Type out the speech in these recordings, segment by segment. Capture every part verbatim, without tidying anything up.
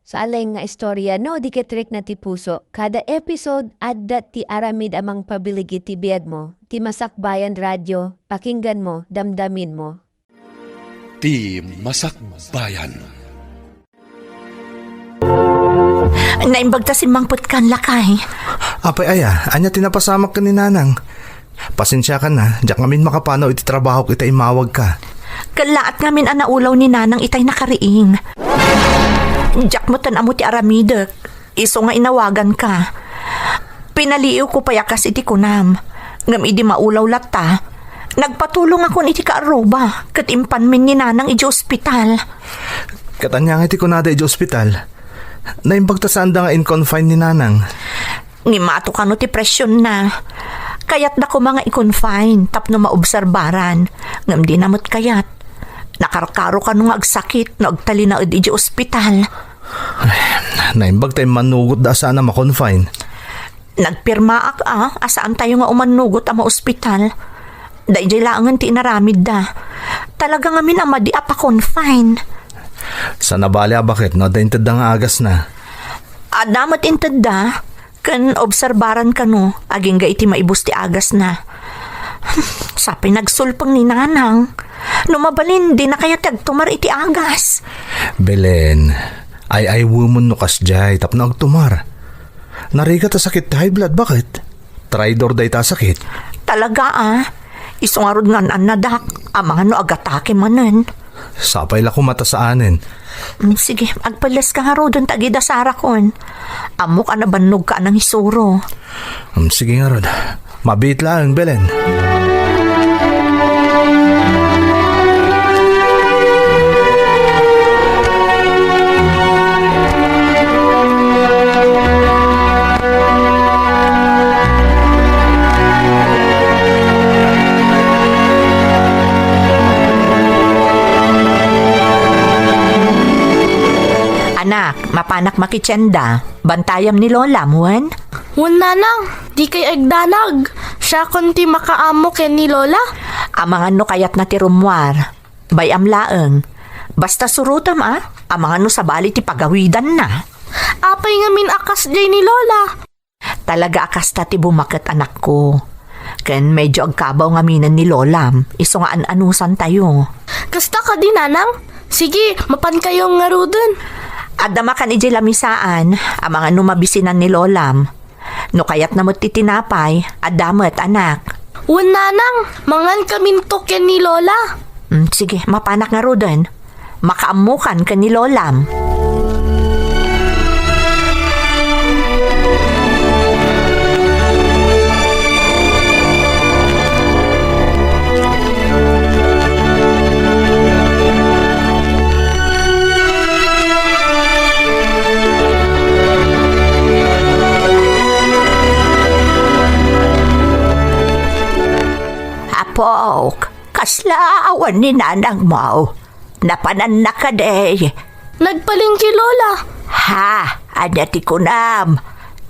Sa aleng nga istorya no di ket rikna ti puso. Kada episode, adda ti aramid a mangpabilig iti biagmo. Ti Masakbayan Radio, pakingganmo, damdaminmo. Ti Masakbayan. Naimbag ta simmangpetkan, lakay. Apay aya, ania ti napasamak ken ni Nanang? Pasensiakan na, diak ngamin makapanaw iti trabahok ita immawagka. Kellaat ngamin a naulaw ni Nanang itay nakariing. Diak metten ammo ti aramidek. Isu nga inawaganka. Pinaliiwko pay a kas iti kunam. Ngem idi maulaw latta, nagpatulongakon iti kaarruba ket impanmin ni Nanang idiay ospital. Ket ania nga iti kunada idiay ospital? Naimbag ta saanda nga in-confine ni Nanang. Ngem mato kano ti presionna. Kayatda koma nga i-confine tapno maobserbaran. Ngem dina met kayat. Nakarkaro kano nga agsakit no agtalinaed idiay ospital. Ay, naimbag ta immannugot da a saan a ma-confine. Nagpirmaak a, a saantayo nga umannugot a maospital. Daydiay laengen ti inaramidda. Talaga ngamin a madi a pa-confine. Saan a bale a baket no adda intedda nga agasna? Adda met intedda, ken obserbaran kano agingga iti maibus ti agasna. Sapay nagsulpeng ni Nanang. No mabalin, dina kayat ti agtumar iti agas. Belen, ay-aywemon no kasdiay tapno agtumar. Narigat a sakit ti high blood, baket? Traidor dayta a sakit. Talaga a. Isu ngarud nga an-annadak, amangan no agatake manen. Sapay la koma ta saanen. Mm, sige, agpelles ka ngaruden ta agida sarakon. Ammok a nabannogka a nangisuro. Mm, sige ngarud. Mabiit laeng, Belen. Anak, mapanak makitienda. Bantayam ni Lolam, wen? Wen, Nanang, dikay agdanag. Siakon ti makaammo ken ni Lola. Amangan no kayatna ti rummuar. Bay-am laeng. Basta surotem a, amangan no sabali ti pagawidanna. Apay ngamin a kasdiay ni Lola? Talaga a kasta ti bumaket, anakko. Ken medyo agkabaw ngaminen ni Lolam, isu nga an-anusantayo. Kasta kadi, Nanang? Sige, mapankayo ngaruden. Adda makan idiay lamisaan, amangan no mabisinan ni Lolam. No kayatna met ti tinapay, adda met, anak. Wen, Nanang, mangankaminto ken ni Lola. Mm, sige, mapanak ngaruden. Makaammokan ken ni Lolam. Apok, kasla awan ni nanangmo? Napananna kadi? Nagpalengke, Lola. Ha? Ania ti kunam?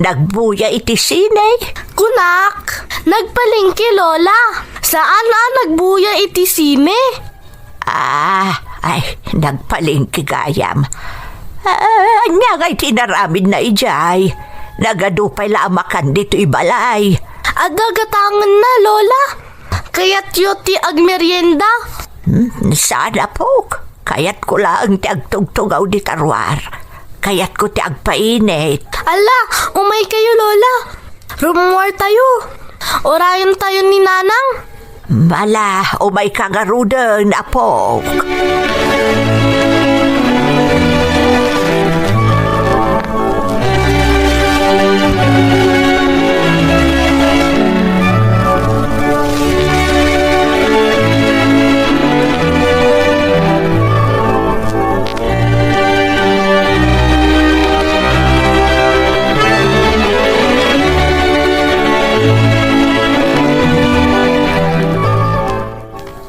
Nagbuya iti sine? Kunak, nagpalengke, Lola. Saan a nagbuya iti sine? Ah, ay, nagpalengke gayam. Ah, ania ngay ti inaramidna idiay? Nagadu pay la a makan ditoy balay. Agagatangenna, Lola. Kayatyo ti agmerienda? Hmm, saan, apok. Kayatko laeng ti agtugtugaw dita ruar. Kayatko ti agpainit. Ala, umaykayo, Lola. Rummuartayo. Urayentayo ni Nanang. Ala, umayka ngaruden, apok.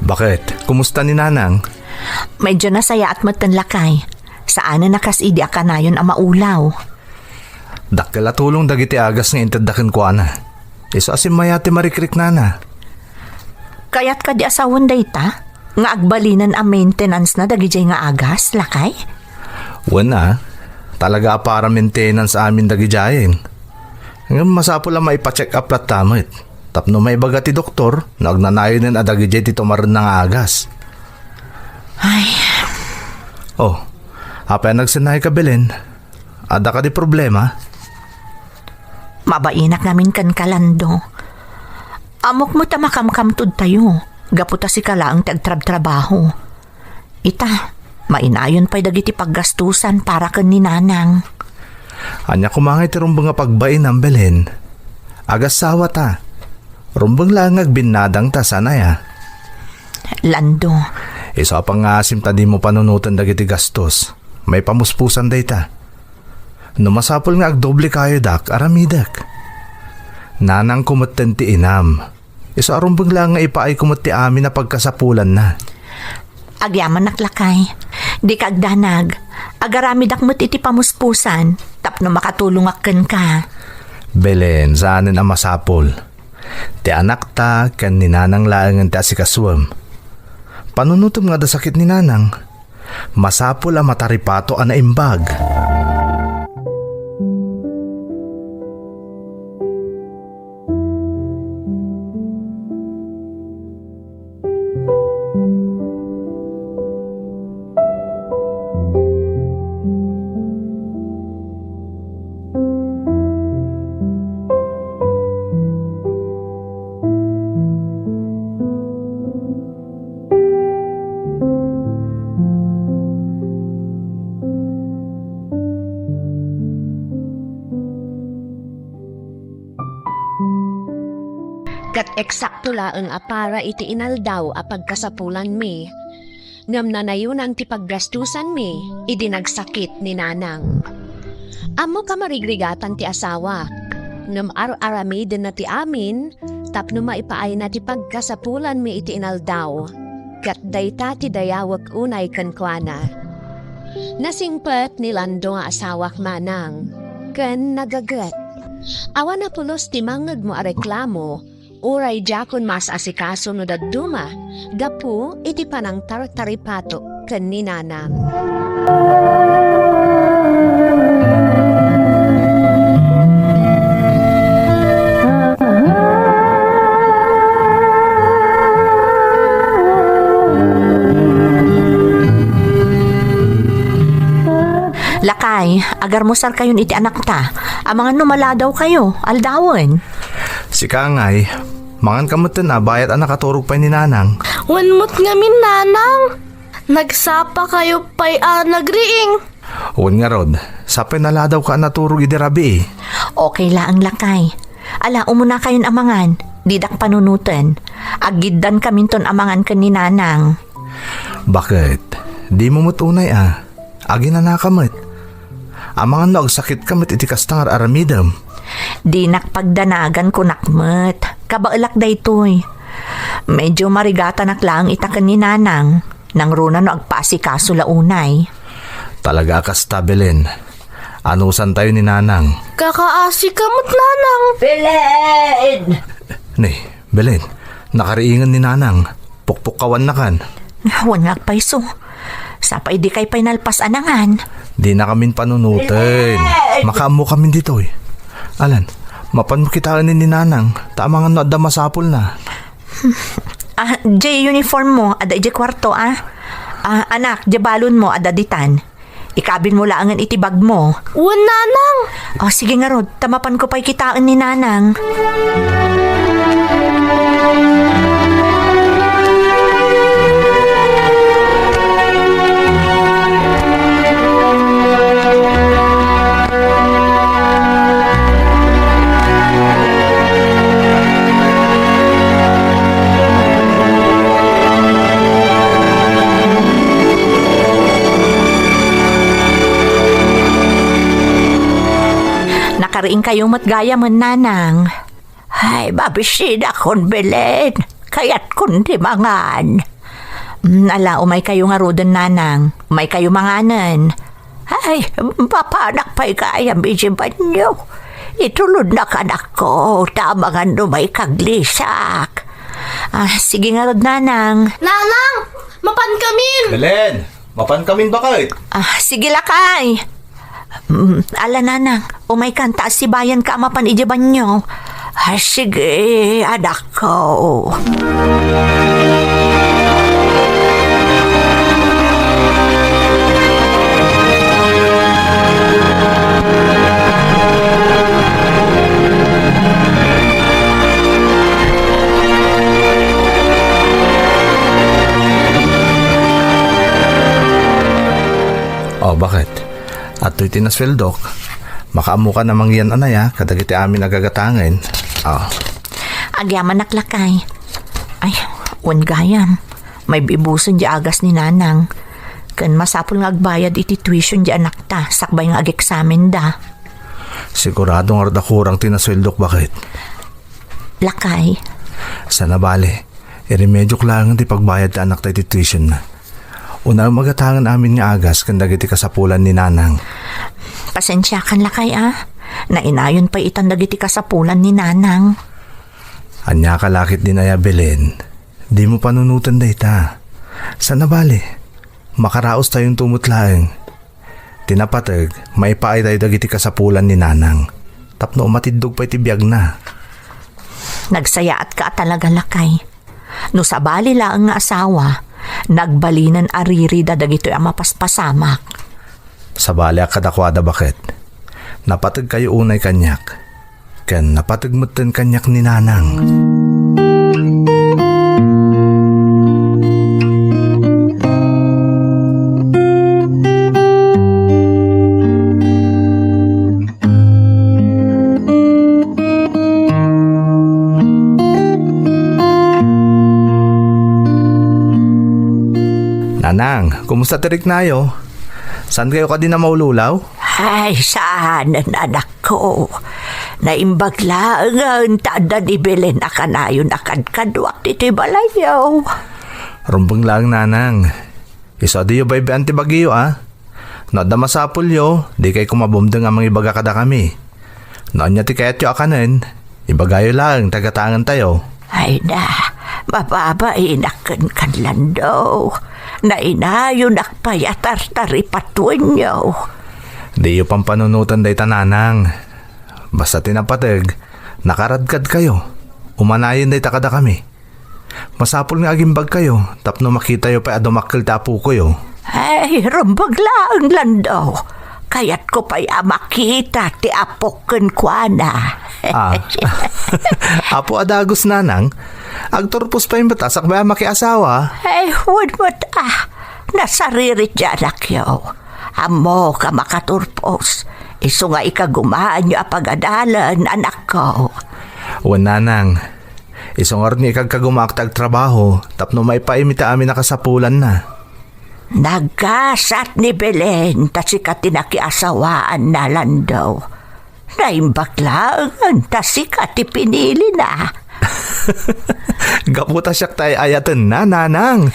Baket, kumusta ni Nanang? Medyo nasayaat metten, lakay. Saanen a kas idi a kanayon a maulaw. Dakkel a tulong dagiti agas nga intedda kenkuana. Isu a simmayat ti marikriknana. Kayat kadi a sawen dayta nga agbalinen a maintenance na dagidiay nga agas, lakay? Wen a, Talaga a para maintenance amin dagidiayen. Ngem masapul a maipa-check up latta met. Tapno maibaga ti doktor no agnanayonen a dagidiay ti tumarenna nga agas. Ay. Oh, apay a nagsennaayka, Belen? Adda kadi problema? Mabainak ngamin kenka, Lando. Ammok met a makamkamtodtayo, gapu ta sika laeng ti agtrabtrabaho. Ita, mainayon pay dagiti paggastusan para ken ni Nanang. Ania koma ngay ti rumbeng a pagbainam, Belen? Agasawa ta. Rumbeng laeng nga agbinnadang ta, saan aya? Lando. Isu a pangngaasim ta dimo panunoten dagiti gastos. Maipamuspusan dayta. No masapul nga agdoble kayo dak, aramidek. Nanangko metten ti inam. Isu a rumbeng laeng nga ipaayko met ti amin a pagkasapulanna. Agyamanak, lakay. Dika agdanag. Agaramidak met iti pamuspusan tapno makatulongak kenka. Belen, saanen a masapul. Ti anakta ken ni Nanang laengen ti asikasuem. Panunotem nga adda sakit ni Nanang. Masapul a mataripato a naimbag. Ket eksakto laeng a para iti inaldaw a pagkasapulanmi, ngem nanayonan ti paggastusanmi idi nagsakit ni Nanang. Ammok a marigrigatan ti asawak, ngem ar-aramidenna ti amin tapno maipaayna ti pagkasapulanmi iti inaldaw, ket dayta ti dayawek unay kenkuana. Nasingpet ni Lando nga asawak, Manang, ken nagaget. Awan a pulos ti mangngegmo a reklamo, uray diakon maas-asikaso no dadduma gapu iti panangtartaripato ken ni Nanang. Lakay, agarmusarkayon iti anakta. Amangan no maladawkayo, aldawen. Sika ngay, mangan ka metten a bayat a nakaturog pay ni Nanang. Wen met ngamin, Nanang. Nagsapa kayo pay a nagriing. Wen ngarud, sapay naladawka a naturog idi rabii. Okay laeng, lakay. Ala, umunakayon a mangan. Didak panunoten. Aggiddan kaminton a mangan ken ni Nanang. Baket? Dimo met unay a. Aginanaka met. Amangan no agsakitka met iti kasta nga ar-aramidem. Dinak pagdanagan, kunak met. Kabaelak daytoy. Medyo marigatanak laeng ita ken ni Nanang. Nangruna no agpaasikaso la unay. Talaga a kasta, Belen. Anusantayo ni Nanang. Kakaasika met, Nanang. Belen! Ni, Belen, nakariingen ni Nanang. Pukpukkawannakan. Wen nga agpayso. Sapay dikay pay nalpas a nangan. Dinakamin panunoten. Makaammokamin ditoy. Alan, mapanmo kitaen ni Nanang, ta amangan no adda masapulna. Ah, diay uniform mo, adda idiay kuarto, ah. Ah, anak, diay balon mo, adda ditan. Ikabil mo laengen iti bag mo. Wen, Nanang. O, sige ngarud, ta mapanko pay kitaen ni Nanang. Nakariingkayo met gayamen, Nanang. Ay, mabisinakon, Belen. Kayatkon ti mangan. Mm, ala, umaykayo ngaruden, Nanang. Umaykayo manganen. Ay, mapanak pay gayam iti banio. Itulodnak, anakko, ta amangan no maikaglisak. Ah, sige ngarud, Nanang. Nanang, mapankamin! Belen, mapankamin baket? Ah, sige, lakay. Mm, ala, Nanang, umaykan ta asibayanka a mapan idiay banio. Ay, sige, anakko. Oh, bakit? Adtoy ti nasweldok. Makaammokan a mangyan anaya kadagiti amin a gagatangen. Ah. Agyamanak, lakay. Ay, wen gayam. Maibibusen di agas ni Nanang. Ken masapul nga agbayad iti tuition di anakta sakbay nga ageksamenda. Sigurado nga adda kurang ti nasweldok, bakit? Lakay. Sana bale, iremediok laeng ti pagbayad ti anakta iti tuition na. Unaem a gatangen amin nga agas ken dagiti kasapulan ni Nanang. Pasensiakan, lakay, a. Nainayon pay itan dagiti kasapulan ni Nanang. Ania ka lakit din aya, Belen? Dimo panunoten dayta. Sana bale, makaraos tayonto met laeng. Ti napateg, maipaay tayo dagiti kasapulan ni Nanang. Tapno umatiddog pay ti biagna. Nagsayaatka a talaga, lakay. No sabali laeng nga asawa, nagbalinen a ririda dagitoy a mapaspasamak. Sabaliak kadakuada, baket. Napategkayo unay kaniak. Ken napateg metten kaniak ni Nanang. Nanang, kumusta ti riknayo? Saan kayo kadi na maululaw? Ay, saanen, anakko. Naimbag laengen ta adda ni Belen a kanayon a kadkaduak ditoy balayyo. Rumbeng laeng, Nanang. Isu a diyo baybay-an ti bagiyo, a. No adda masapulyo, dikay koma bumdeng a mangibaga kadakami. No ania ti kayatyo a kanen, ibagayo laeng ta gatangentayo. Ay na, mababainak kenka, Lando. Nainayonak pay a tartaripatuenyo. Diyo pampanunoten dayta, Nanang. Basta ti napateg, nakaradkadkayo. Umanayen dayta kadakami. Masapul nga agimbagkayo tapno makitayo pay a dumakkel ti apokoyo. Ay, rumbeng laeng, Lando. Kayatko pay a makita ti apok kenkuana. Ah. Apo a dagus, Nanang. Agturpos pay met a sakbay a makiasawa. Ay, wen met a. Nasaririt ti anakyo. Ammok a makaturpos. Isu nga ikagumaanyo a pagadalan, anakko. Wen, Nanang. Isu ngarud nga ikagkagumaak ti agtrabaho tapno maipaaymi ti amin a kasapulanna. Nagasat ni Belen ta sika ti nakiasawaanna, Lando. Naimbag laengen ta sika ti pinilina. Gapu ta siak ti ay-ayatenna, Nanang.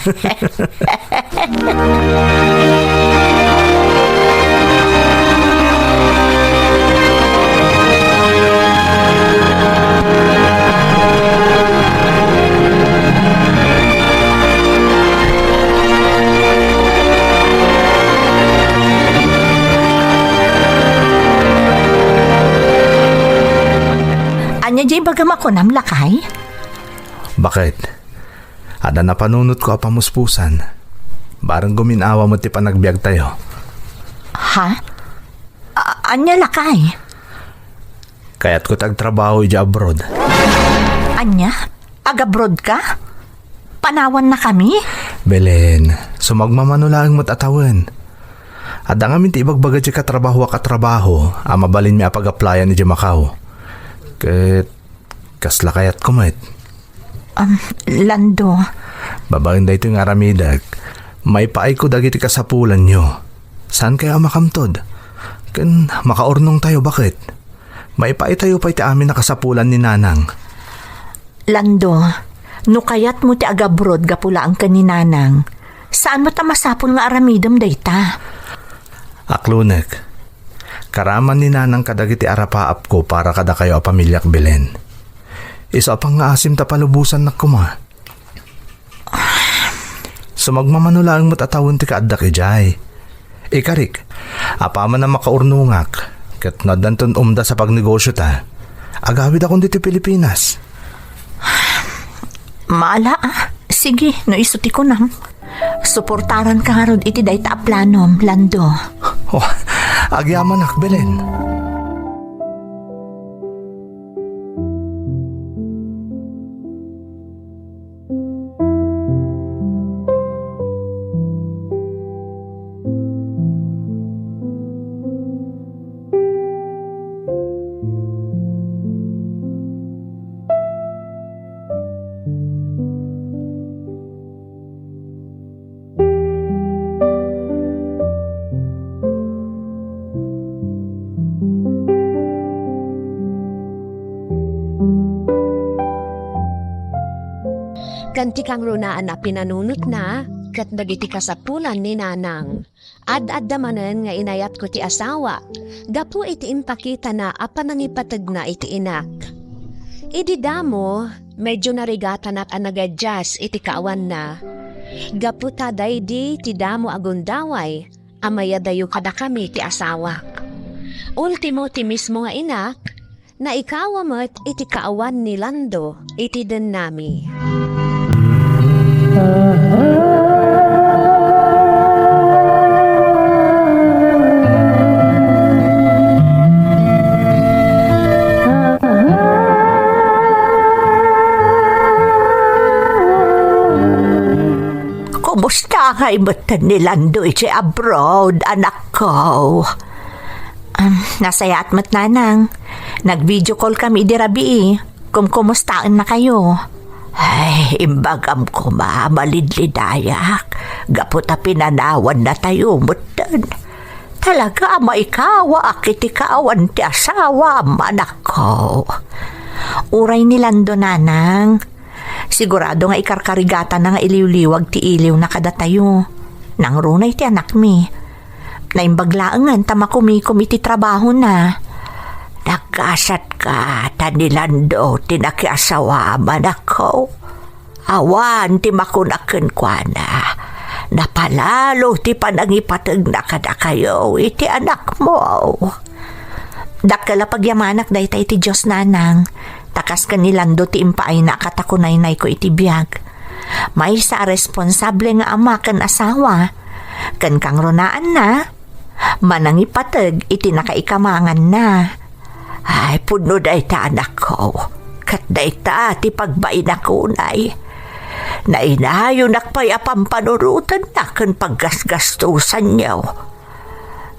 Ania diay ibagam a kunam, lakay? Baket, adda napanunotko a pamuspusan. Bareng gumin-awa met ti panagbiagtayo. Ha? A-, ania, lakay? Kayatko ti agtrabaho idiay abroad. Ania? Agabroad ka? Panawannakami? Belen, sumagmamano laeng met a tawen. Adda ngamin ti ibagbaga diay katrabahoak a trabaho a mabalinmi a pag-applyan idiay Macau. Ket kasla kayatko met. Um, Lando. Babaen daytoy nga aramidek, maipaayko dagiti kasapulanyo. Saankayo a makamtod? Ken makaurnongtayo, baket? Maipaaytayo pay ti amin a kasapulan ni Nanang. Lando, no kayatmo ti agabroad gapu laeng ken ni Nanang, saan met a masapul nga aramidem dayta. Aklonek, karaman ni Nanang kadagiti arapaapko para kadakayo a pamiliak, Belen. Isu a pangngaasim ta palubosannak koma. Sumagmamano laeng met a tawen ti kaaddak idiay. Ikarik, apaman a makaurnongak, ket no addanton umdas a pagnegosiota, agawidakon ditoy Pilipinas. Maala, ah. Sige, no isu ti kunam. Suportaranka ngarud iti dayta a planom, Lando. Oh, agyamanak, Belen. Ken ti kangrunaan a pinanunotna ket dagiti kasapulan ni Nanang. Ad-adda manen nga inayatko ti asawa gapu iti impakitana a panangipategna iti inak. Idi damo, medyo narigatanak a nagadias iti kaawanna. Gapu ta daydi ti damo a gundaway a mayadayo kadakami ti asawak. Ultimo ti mismo nga inak, naikawa met iti kaawan ni Lando iti dennami. Kumusta ngay metten ni Lando iti abroad, anakko? Am, nasayaat met, Nanang. Nag-video call kami idi rabii. Kumkumustaennakayo. Ay, imbagam koma, malidlidayak. Gapu ta pinanawannatayo metten. Talaga a maikawaak iti kaawan ti asawam, anakko. Uray ni Lando, Nanang. Sigurado nga ikarkarigatana nga iliwliwag ti iliwna kadatayo. Nangruna iti anakmi. Naimbag laengen ta makumikom iti trabahona. Nagkasatka ta ni Lando ti nakiasawam, anakko. Awan ti makunak kenkuana. Napalalo ti panangipategna kadakayo iti anakmo. Dakkel a pagyamanak dayta iti Dios, Nanang, ta kas ken ni Lando ti impaayna a katakunaynayko iti biag. Maysa a responsable nga ama ken asawa, ken kangrunaanna, manangipateg iti nakaikamanganna. Ay, pudno dayta, anakko. Ket dayta ti pagbainak unay. Nainayonak pay a pampanunotenna ken paggasgastosanyo.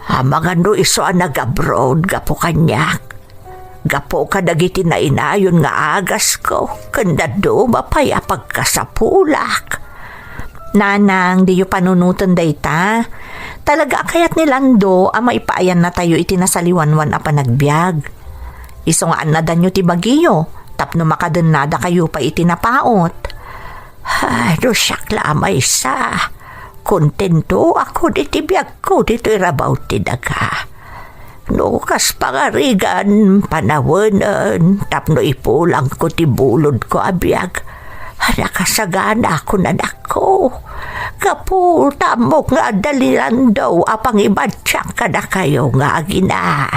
Amangan no isu a nag-abroad gapu kaniak. Gapu kadagiti nainayon nga agasko, ken dadduma pay a pagkasapulak. Nanang, diyo panunoten dayta. Talaga a kayat ni Lando a maipaayannatayo iti nasaliwanwan a panagbiag. Isu nga annadanyo ti bagiyo, tapno makadennadakayo pay iti napaut. Ay, no siak la a maysa, kontentoakon iti biagko ditoy rabaw ti daga. No kas pangarigan, panawenen, tapno ipulangko ti bulodko a biag, nakasaganakon, anakko. Gapu ta ammok nga adda ni Lando a pangibatiak kadakayo nga agina.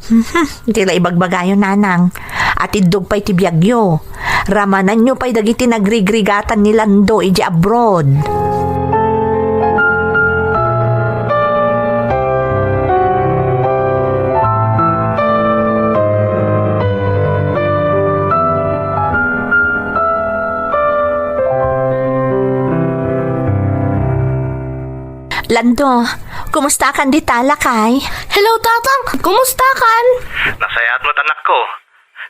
Mhm, ti la ibagbagayo, Nanang. Atiddog pay ti biagyo. Ramananyo pay dagiti nagrigrigatan ni Lando idiay abroad. Lando, kumustakan dita, lakay? Hello, Tatang! Kumustakan? Nasayaat met, anakko.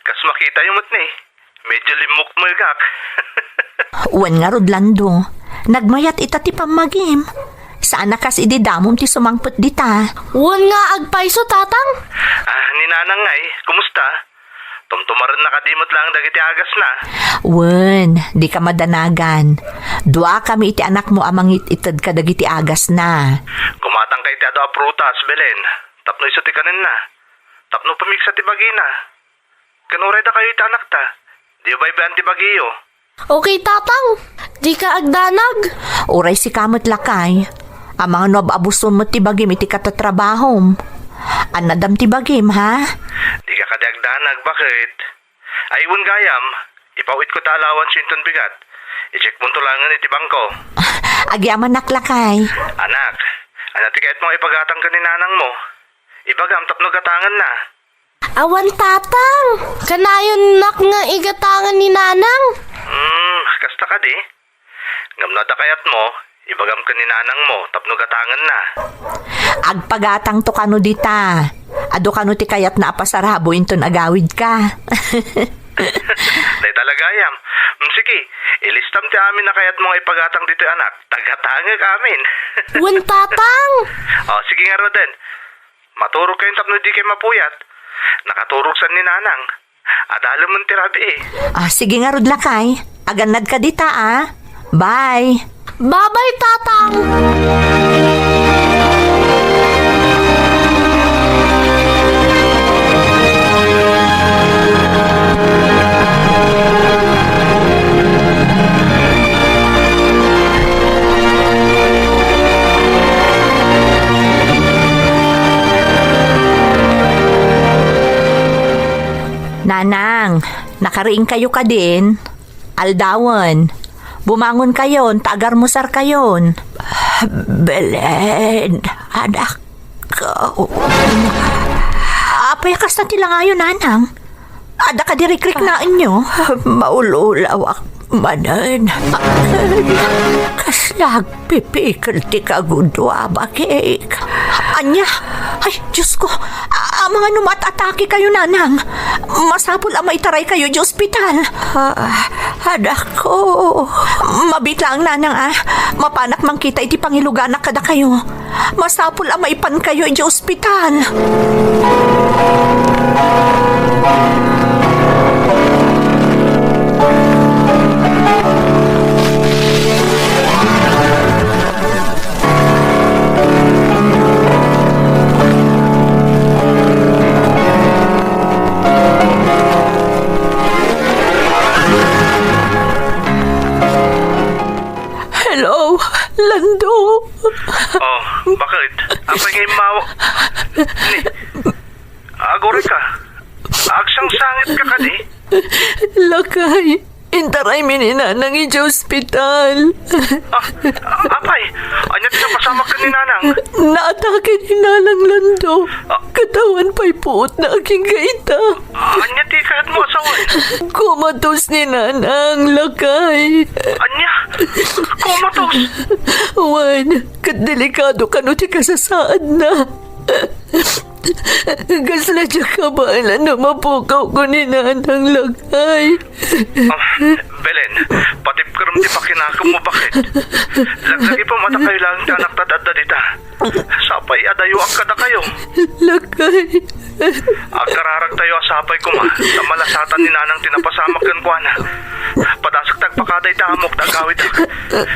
Kas makitayo met ni, medyo limmukmegak. Wen ngarud, Lando, nagmayat ita ti pammagim. Saan a kas idi damom ti sumangpet dita. Wen nga agpayso, Tatang? Ah, ni Nanang ngay, kumusta? Tumtumarenna kadi met laeng dagiti agasna? Wen, dika madanagan. Duakami iti anakmo a mangit-ited kadagiti agasna. Gumatangka iti adu a prutas, Belen, tapno isu ti kanenna. Tapno pumigsa ti bagina. Ken uray dakayo iti anakta, diyo baybay-an ti bagiyo. Okay, Tatang. Dika agdanag. Uray sika met, lakay. Amangan no ab-abuson met ti bagim iti katatrabahom. Annadam ti bagim, ha? Dika kadi agdanag, baket? Ay, wen gayam, ipawitko ta allowance inton bigat. I-checkmonto laengen iti bangko. Agyamanak, lakay. Anak, ania ti kayatmo nga ipagatang ken ni nanangmo? Ibagam tapno gatangenna. Awan, tatang. Kanayon nak nga igatangan ni nanang. Hmm, kasta kadi? Ngem no adda kayatmo, ibagam ken ni nanangmo tapno gatangenna. Agpagatangto kano dita. Adu kano ti kayatna a pasarabo inton agawidka. Dayta la gayam. Mm, sige, ilistam ti amin a kayatmo nga ipagatang ditoy anak. Ta gatangek amin. Wen, tatang. O, sige ngaruden. Maturogkayon tapno dikay mapuyat. Nakaturog san ni nanang. Adalemen ti rabii. Ah, sige ngarud, lakay. Agannadka dita, ah. Bye. Bye-bye, tatang. Nanang, nakariingkayo kadin? Aldawen, bumangonkayon ta agarmusarkayon. Belen, anak ko. Apay a kasta ti langayo, nanang? Adda kadi rikriknaenyo? Maululawak manen. Kasla agpipikil ti kagudua, bakit? Ania? Ay, Diyos ko! A-, amangan no maat-atakekayo, nanang. Masapul a maitaraykayo iti ospital. Ah, anak ko. Mabiit laeng, nanang, ah. Mapanak mangkita iti pangiluganak kadakayo. Masapul a maipankayo iti ospital. Hello, Lando. Oh, bakit? Apay nga immawa? Ni, aguray ka. Agsangsangitka kadi? Lakay, intaraymi ni Nanang iti ospital. Ah, apay, ania ti napasamak ken ni Nanang? Naatake ni Nanang, Lando. Ah. Ket awan pay puotna agingga ita. Ania ti kayatmo a sawen? Komatos ni Nanang, lakay. Ania? Komatos? Wen, ket delikado kano ti kasasaadna. Kasla diak kabaelan no mapukawko ni Nanang, lakay. Ah, Belen, patibkerem ti pakinakemmo, bakit? Laglagipem a dakayo laeng ti anakta ti adda dita. Sapay a dayoak kadakayo. Lakay. Agkararagtayo a sapay koma ta malasatan ni Nanang ti napasamak kenkuana. Padasek ta agpakada iti amok ta agawidak.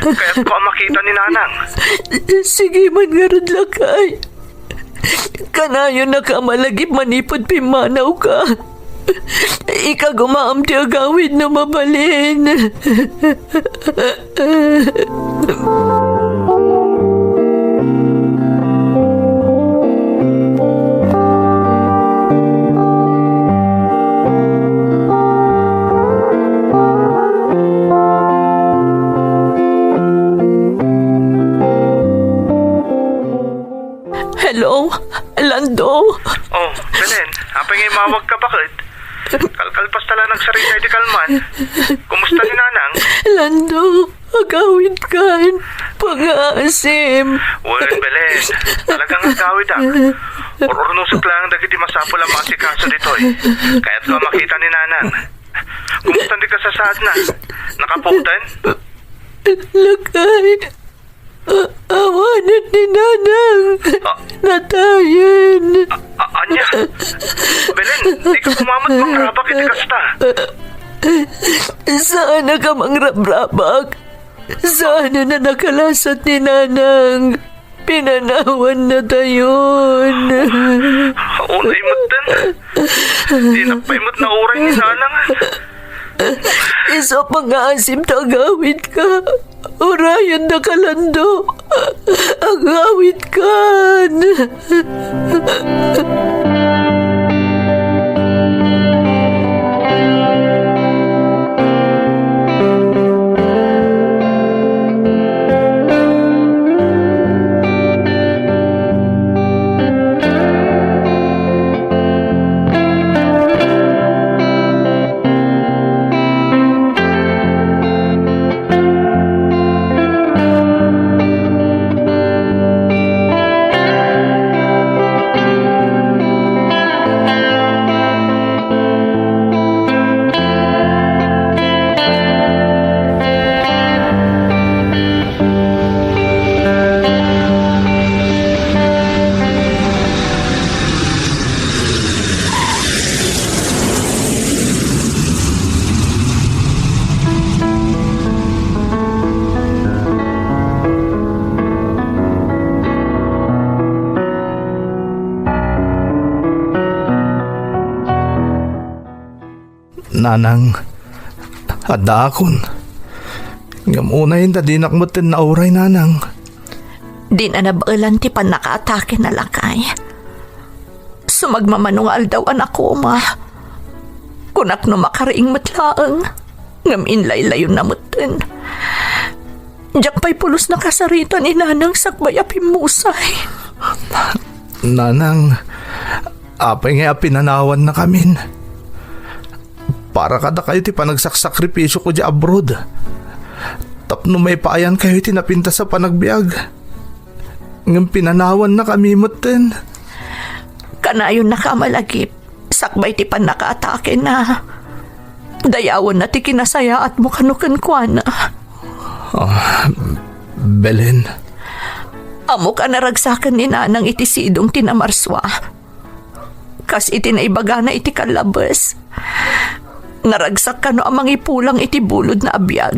Kayatko a makita ni Nanang. Sige man ngarud, lakay. Kanayon a malagip manipud pimmanawka. Ikagumaam ti agawid no mabalin. Hello, Lando. Oh, Belen, apay nga imawagka, bakit? Kalkalpas ta la nagsarita iti kalman. Kumusta ni Nanang? Lando, agawidkan. Pangaasim. Wen, Belen, talaga nga agawidak. Ur-urnosek laeng dagiti masapul a maasikaso ditoy. Kayatko a makita ni Nanang. Kumusta ti kasasaadna? Nakapuoten? Lakay. A-, awanen ni Nanang. Ah. Natayen. A-, a-, ania? Belen, dika koma met mangrabak iti kasta. Saanak a mangrabrabak. Saanen a nakalasat ni Nanang. Pinanawan natayon. Unay metten. Dinak pay met nauray ni Nanang. Isu a pangngaasim ta agawidka. Urayendaka, Lando. Agawidkan. Nanang, addaakon. Ngem unayen ta dinak metten nauray, Nanang. Dina nabaelan ti pannakaatake na, lakay. Sumagmamano nga aldaw a nakoma. Kunak no makariing met laeng, ngem inlaylay-on na metten. Diak pay pulos nakasarita ni Nanang sakbay a pimmusay. Nanang, apay ngay a pinanawannakamin? Para kadakayo ti panagsaksakripisio ko di abroad. Tapno maipaayankayo iti napintas a panagbiag. Ngem pinanawannakami metten. Kanayonnaka a malagip sakbay ti pannakaatake na. Dayawenna ti kinasayaatmo kano kenkuana. Ah, Belen. Ammok a naragsaken ni Nanang iti sidong ti namarsua. Kas iti naibagana iti kallabes, naragsak kano a mangipulang iti bulodna a biag.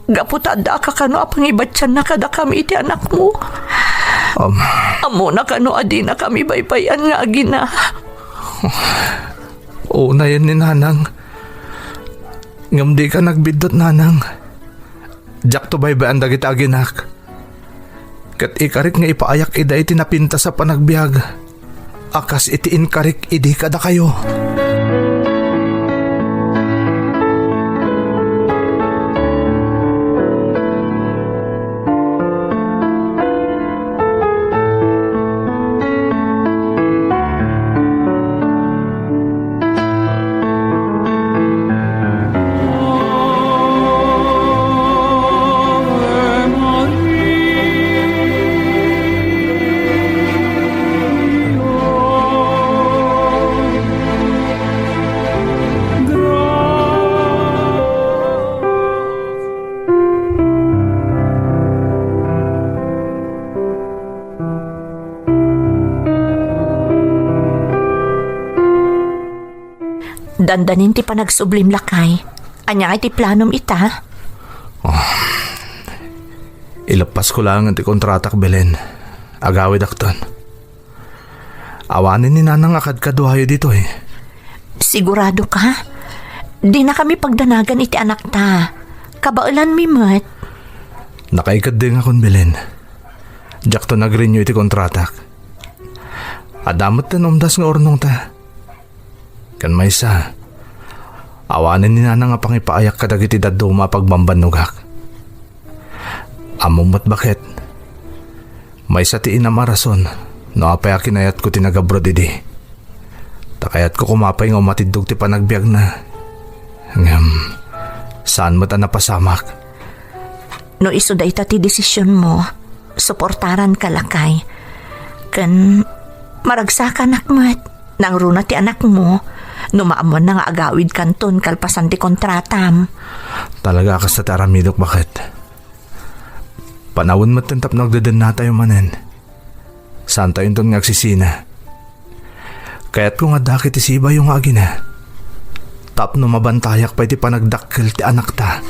Gapu ta addaka kano a pangibatianna kadakami iti anakmo. Am- Ammona kano a dinakami baybay-an nga agina. Unayen ni Nanang. Ngem dika nagbiddut, Nanang. Diakto baybay-an dagiti aginak. Ket ikarik nga ipaayak ida iti napintas a panagbiag, a kas iti inkarik idi kadakayo. Dandanin ti panagsublim, lakay. Ania ngay ti planom ita? Oh. Ileppasko laeng ti kontratak, Belen. Agawidakton. Awanen ni Nanang a kadkaduayo ditoy. Sigurado ka? Dinakami pagdanagan iti anakta. Kabaelanmi met. Nakaikeddengakon, Belen. Diakto nag-renew iti kontratak. Adda met ti umdas nga urnongta. Ken maysa, awanen ni Nanang a pangipaayak kadagiti dadduma a pagbambannogak. Ammom met baket, maysa ti inam a rason no apay a kinayatko ti nag-abroad idi. Ta kayatko koma pay nga umatiddog ti panagbiagna. Ngem, saan met a napasamak. No isu dayta ti desisionmo, suportaranka, lakay. Ken maragsakanak met, nangruna ti anakmo, no maammoanna nga agawidkanton kalpasan ti kontratam. Talaga a kasta ti aramidok, baket. Panawen metten tapno agdedennatayo manen. Saantayonton nga agsisina. Kayatko nga adda iti sibayo nga agina, tapno mabantayak pay ti panagdakkel ti anakta.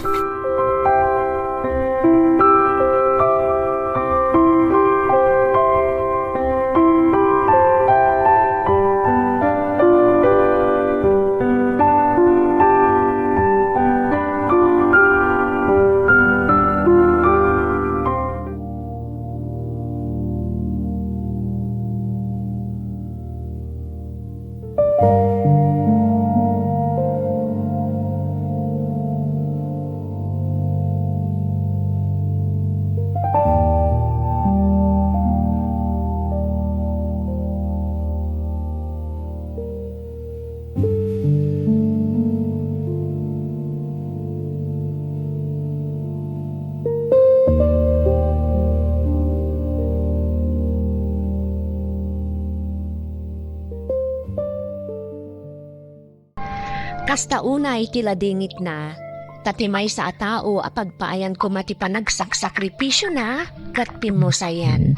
Kasta unay ti ladingitna, ta ti maysa a tao a pagpaayan koma ti panagsaksakripisio na ket pimmusayen.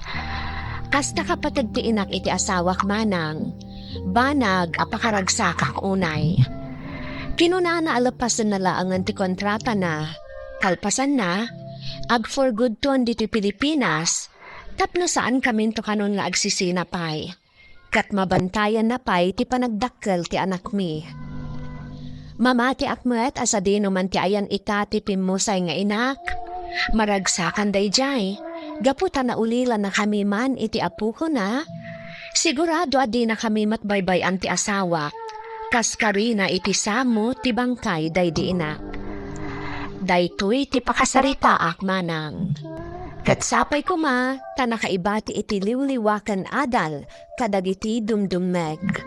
Kasta kapateg ti inak iti asawak, Manang, banag a pakaragsakak unay. Kinunana a lepasenna laengen ti kontratana. Kalpasanna, ag-for good ton ditoy Pilipinas tapno saan kaminto kanon nga agsisina pay. Ket mabantayanna pay ti panagdakkel ti anakmi. Mamatiak met a sadino man ti ayan ita ti pimmusay nga inak. Maragsakan daydiay, gapu ta naulilannakami man iti apokona. Sigurado a dinakami met baybay-an ti asawak, kas karina iti samo ti bangkay daydi inak. Daytoy ti pakasaritaak, Manang. Ket sapay koma ta nakaibati iti liwliwa ken adal kadagiti dumdumngeg.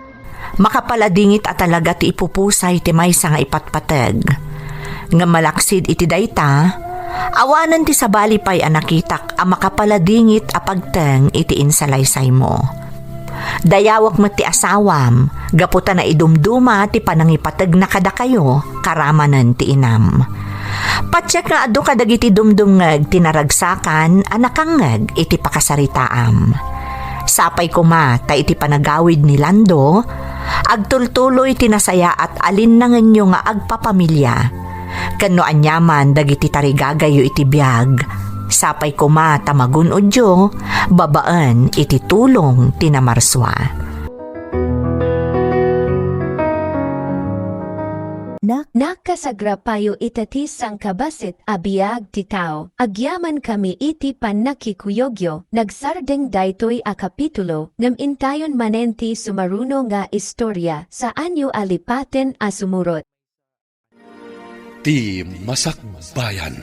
Makapaladingit a talaga ti ipupusay ti maysa nga ipatpateg. Ngem malaksid iti dayta, awanen ti sabali pay a nakitak a makapaladingit a pagteng iti insalaysaymo. Dayawek met ti asawam, gapu ta naidumduma ti panangipategna kadakayo, karamanen ti inam. Patiek nga adu kadagiti dumdumngeg ti naragsakan a nakangngeg iti pakasaritaam. Sapay koma ta iti panagawid ni Lando, agtultuloy ti nasayaat a linnangenyo nga agpapamilia. Ken no aniaman dagiti tarigagayyo iti biag, sapay koma ta magun-odyo babaen iti tulong ti namarsua. Nak-, nakasagrapayo ita ti sangkabassit a biag ti tao. Agyamankami iti pannakikuyogyo. Nagsardeng daytoy a kapitulo, ngem intayon manen ti sumaruno nga istorya. Saanyo a lipaten a sumurot. Ti masakbayan.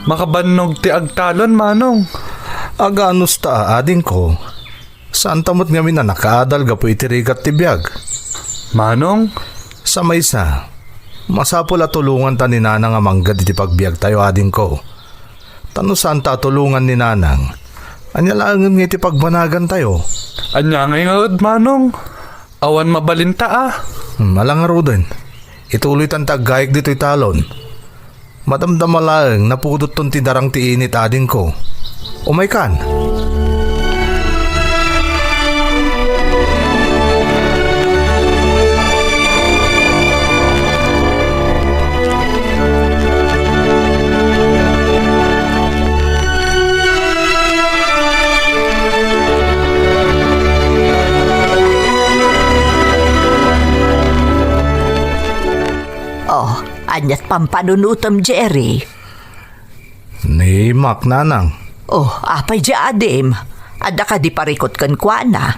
Makabannog ti agtalon, Manong. Aganusta a adingko. Saanta met ngamin a nakaadal gapu iti rigat ti biag. Manong? Sa maysa, masapul a tulonganta ni Nanang a manggad iti pagbiagtayo, adingko. Ta no saanta a tulongan ni Nanang, ania laengen nga iti pagbanagantayo? Ania ngay ngarud, Manong? Awan mabalinta a. Hmm, ala ngaruden. Ituloytan ti aggayek ditoy talon. Madamdama laeng napudotton ti darang ti init, adingko. Umaykan. Oh, aniat pampanunutem, Jerry? Ni Mac, Nanang. Oh, apay di adim? Adda kadi parikut kenkuana?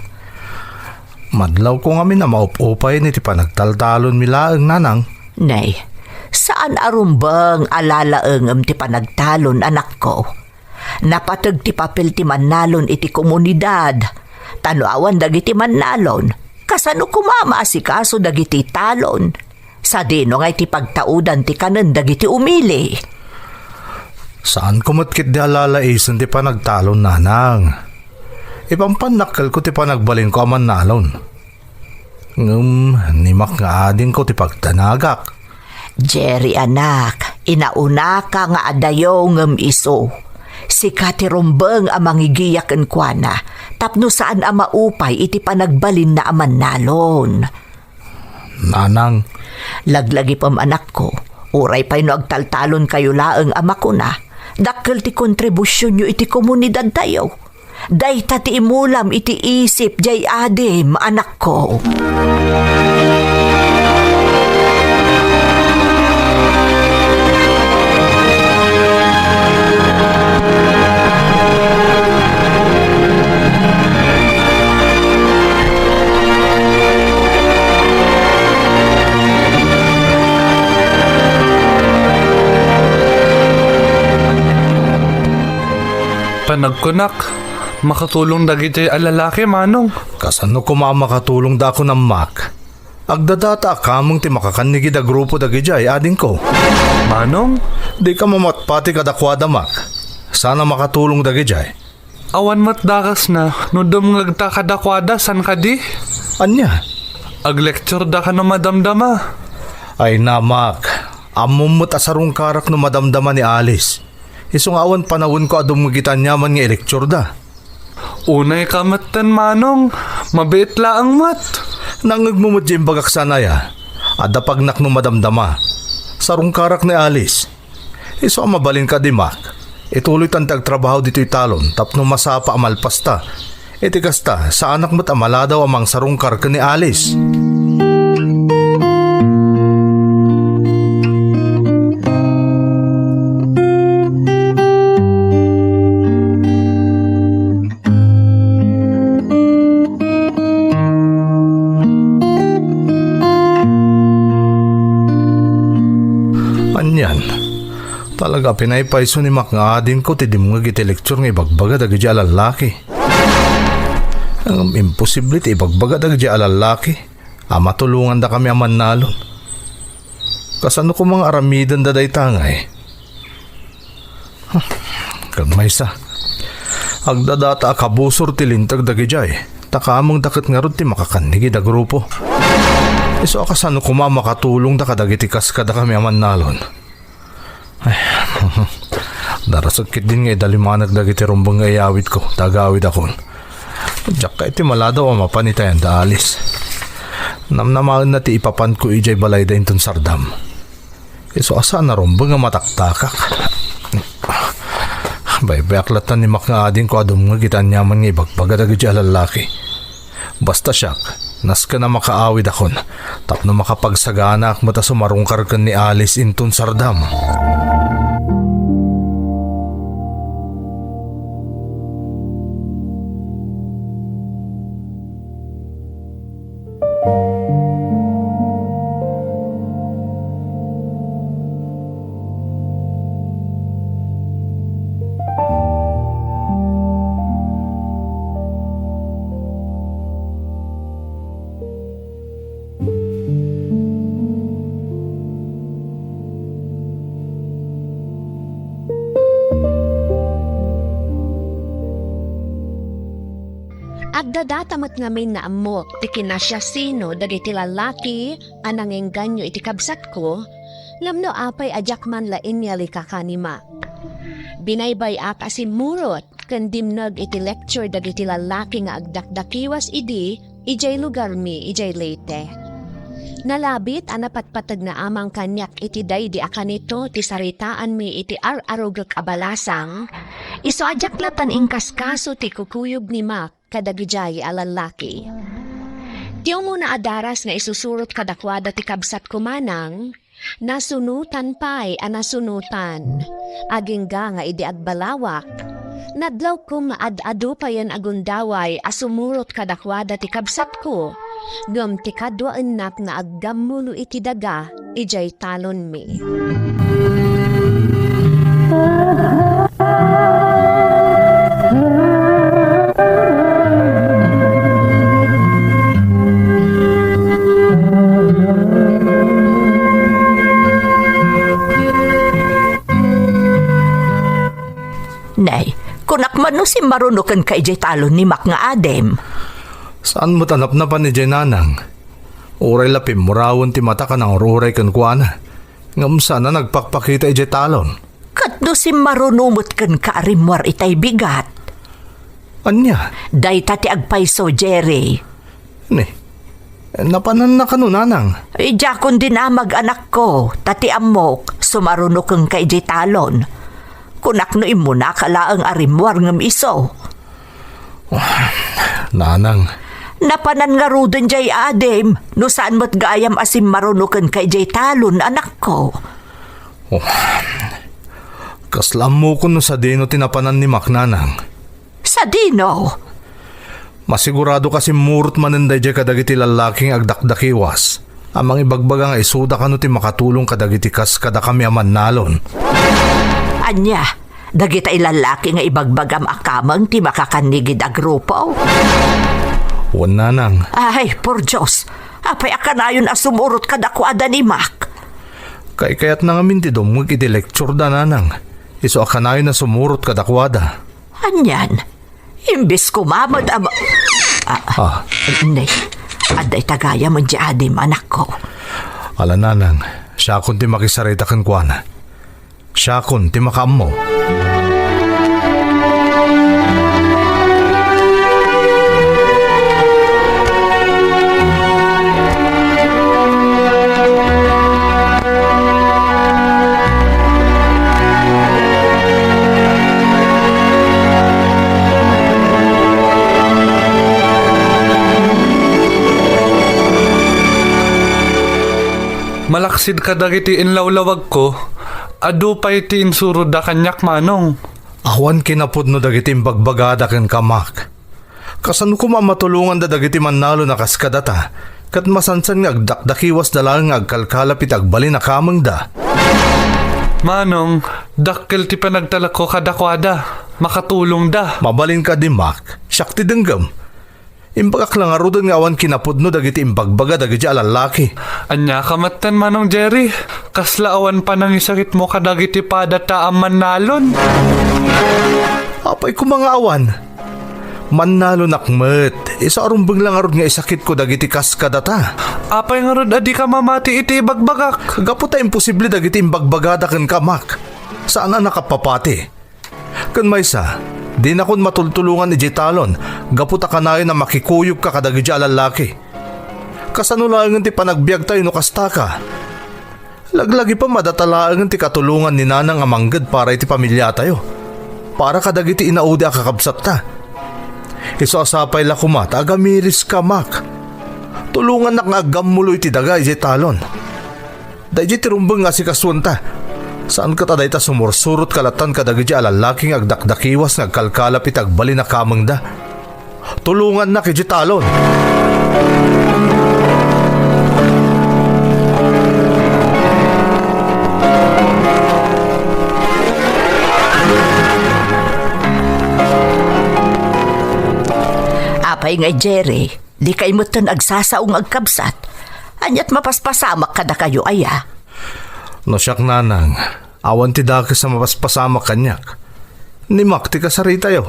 Madlawko ngamin a maup-upayen iti panagtaltalonmi laeng, Nanang. Nay, saan a rumbeng a lalaengem ti panagtalon, anakko. Napateg ti papel ti mannalon iti komunidad. Ta no awan dagiti mannalon, kasano koma maasikaso dagiti talon? Sadino nga iti pagtaudan ti kanen dagiti umili? Saanko met ketdi a lalaisen ti panagtalon, Nanang. Ipampannakkelko ti panagbalinko a mannalon. Ngem ni Mac nga adingko ti pagdanagak. Jerry, anak, inaunaka nga adayo ngem isu. Sika ti rumbeng a mangigiya kenkuana tapno saan a maupay iti panagbalinna a mannalon. Nanang. Laglagipem, anakko, uray pay no agtaltalonkayo laeng a makuna, dakkel ti kontribusionyo iti komunidadtayo. Dayta ti imulam iti isip diay adim, anakko. Panagkunak, makatulong dagidiay a lalaki, Manong. Kasano koma a makatulong da a kunam, Mac? Agdadata a kameng ti makakannigid a grupo dagidiay, adingko. Manong? Dika mamatpati kadakuada, Mac. Saan a makatulong dagidiay. Awan met dakesna no dumngegta kadakuada, saan kadi? Ania? Aglecture da kano madamdama? Ay, Mak, ammom met a sarungkarak no madamdama ni Alice. Isu nga awan panawenko a dumngeg iti aniaman nga ilecture da. Unay ka metten, Manong. Mabiit laeng met. Nangngegmo met diay imbagak saan aya? Adda pagnak no madamdama. Sarungkarak ni Alice. Isu a mabalin kadi, Mak. Ituloytan ti agtrabaho ditoy talon tapno masapa a malpasta. Iti kasta, saanak met a maladaw a mangsarungkar ken ni Alice. Anian, talaga a pinaypayso ni Mak nga adingko ti dimngeg iti lecture nga ibagbaga dagiti a lallaki. Ngem imposible ti ibagbaga dagiti a lallaki a matulongandakami a mannalon. Kasano koma nga aramidenda dayta ngay? Ket maysa, agdadata a kabusor ti linteg dagidiay, ta kamengda ket ngarud ti makakannigid a grupo. Isu a kasano koma a makatulongda kadagiti kaskadakami a mannalon? Ay, darasek ketdin nga idalimanek dagiti rumbeng nga iyawidko, ta agawidakon. Diak kayat ti maladaw a mapan iti ayan da Alice. Namnamaenna ti ipapanko idiay balayda inton sardam. Isu a saan a rumbeng a mataktakak. Baybayak latta ni Mak nga adingko a dumngeg iti aniaman nga ibagbaga dagiti a lallaki. Basta siak, nasken a makaawidakon, tapno makapagsaganaak met a sumarungkar ken ni Alice inton sardam. Agdadata met ngamin nga ammok ti kinasiasino dagiti lallaki a nangengganyo iti kabsatko, ngem no apay a diak man la inyalikakan ni Mak. Binaybay-ak a simmurot ken dimneg iti lecture dagiti lallaki nga agdakdakiwas idi idiay lugarmi idiay Leyte. Nalabit a napatpategna a mangkaniak iti daydi a kanito ti saritaanmi iti ar-arugek a balasang, isu a diak latta inkaskaso ti kukuyog ni Mak kadagidiay a lallaki. Ti umuna a daras nga isusurot kadakuada ti kabsatko manang, nasunotan pay a nasunotan. Agingga nga idi agbalawak, nadlawko nga ad-adu payen a gundaway a sumurot kadakuada ti kabsatko, ngem ti kaduaennak nga aggammulo iti daga idiay talonmi. Nay, kunak man no simmaruno kenka idiay talon ni Mak nga adim. Saan met a napnapan idiay nanang. Uray la pimmurawen ti matak a nangur-uray kenkuana. Ngem saan a nagpakpakita idiay talon. Ket no simmaruno met kenka a rimmuar itay bigat. Ania? Dayta ti agpayso, Jerry. Ni, napananna kano, nanang? Idiakon dinamag, anakko, ta ti ammok, sumaruno kenka idiay talon. Kunak no immunaka laeng a rimmuar ngem isu. Nanang. Napanan ngaruden diay adim, no saan met gayam a simmaruno kenka idiay talon, anakko. Oh. Kasla ammokon no sadino ti napanan ni Mak, nanang. Sadino? Masigurado ka simmurot manen daydiay kadagiti lallaki nga agdakdakiwas a mangibagbaga nga isuda kano ti makatulong kadagiti kas kadakami a mannalon. Ania? Dagitay lallaki nga ibagbagam a kameng ti makakannigid a grupo? Wen, nanang. Ay, por Dios! Apay a kanayon a sumurot kadakuada ni Mak? Kaykayatna ngamin ti dumngeg iti lecture da, nanang. Isu a kanayon a sumurot kadakuada. Anian? Imbes koma met a ma-, ah, Ah. Nay. Adda ita gayam idiay adim, anakko. Ala, nanang, siakon ti makisarita kenkuana. Siakon ti makaammo. Malaksid kadagiti inlawlawagko, adu pay ti insuroda kaniak, manong. Awan kinapudno dagiti imbagbagada kenka, Mak. Kasano koma a matulonganda dagiti mannalon a kas kadata, ket masansan nga agdakdakiwasda laeng nga agkalkalap iti agbalin a kamengda? Manong, dakkel ti panagtalekko kadakuada. Makatulongda. Mabalin kadi, Mak. Siak ti denggem. Imbagak la ngaruden nga awan kinapudno dagiti imbagbaga dagiti a lallaki. Ania ka metten, Manong Jerry? Kasla awan panangisakitmo kadagiti padata a mannalon? Apay koma nga awan? Mannalonak met. Isu a rumbeng la ngarud nga isakitko dagiti kas kadata. Apay ngarud a dika mamati iti ibagbagak? Gapu ta imposible dagiti imbagbagada kenka, Mak. Saan a nakapapati. Ken maysa, dinakon matultulongan idiay talon gapu ta kanayon a makikuyogka kadagiti a lallaki. Kasano laengen ti panagbiagtayo no kastaka? Laglagipem a data laengen ti katulongan ni Nanang a mangged para iti pamiliatayo, para kadagiti inaudi a kakabsatta. Isu a sapay la koma ta agamiriska, Mak. Tulongannak nga aggammulo iti daga idiay talon. Daydiay ti rumbeng nga asikasuenta. Saan ket a dayta sumursurot kalatan kadagiti a lallaki nga agdakdakiwas nga agkalkalap iti agbalin a kamengda. Tulongannak idiay talon. Apay nga, Jerry, dikay metten agsasao nga agkabsat? Aniat mapaspasamak kadakayo, aya? No siak, Nanang, awan ti dakes a mapaspasamak kaniak. Ni Mak ti kasaritayo.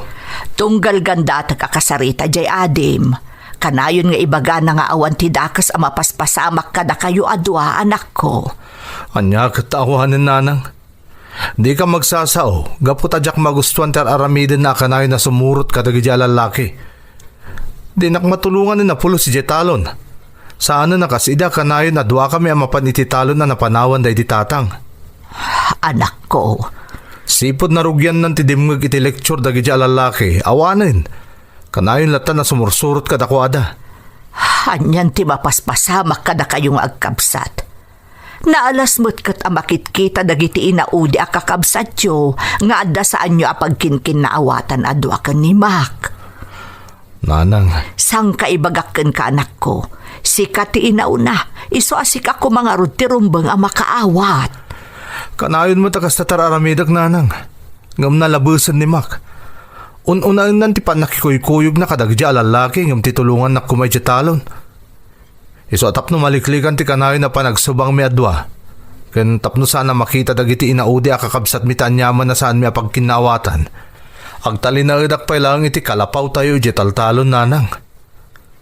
Tunggal gandatek a kasarita diay adim. Kanayon nga ibagana nga awan ti dakes a mapaspasamak kadakayo a dua, anakko. Ania ket ta awanen, Nanang? Dika magsasao gapu ta diak magustuan ti ar-aramidenna a kanayon a sumurot kadagiti a lallaki. Dinak matulongan a napulos idiay talon. Saanen a kas idi a kanayon a duakami a mapan iti talon a napanawan daydi tatang. Anakko. Sipud narugiannan ti dimngeg iti lecture dagiti a lallaki, awanen. Kanayon latta a sumursurot kadakuada. Anian ti mapaspasamak kadakayo nga agkabsat? Naalas met ket a makitkita dagiti inaudi a kakabsatyo nga adda saanyo a pagkinkinnaawatan a dua ken ni Mak. Nanang. Sangkaibagak kenka, anakko. Sika ti inauna, isu a sika koma ngarud ti rumbeng a makaawat. Kanayon met a kasta ti ar-aramidek, Nanang. Ngem nalabesen ni Mak. Un-unaennan ti pannakikuykuyogna kadagiti a lallaki ngem ti tulongannak koma idiay talon. Isu a tapno maliklikan ti kanayon a panagsubangmi a dua, ken tapno saan a makita dagiti inaudi a kakabsatmi ti aniaman a saanmi a pagkinnaawatan, agtalinaedak pay laeng iti kalapawtayo idiay taltalon, Nanang.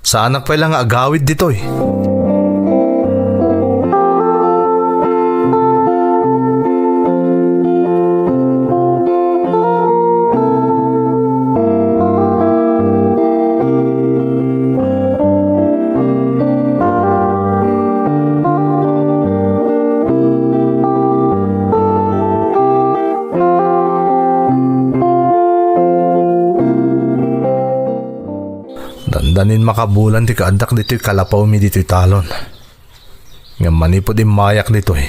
Saanak pay la nga agawid ditoy. Dandanin makabulan ti kaaddak ditoy kalapawmi ditoy talon. Ngem manipud immayak ditoy,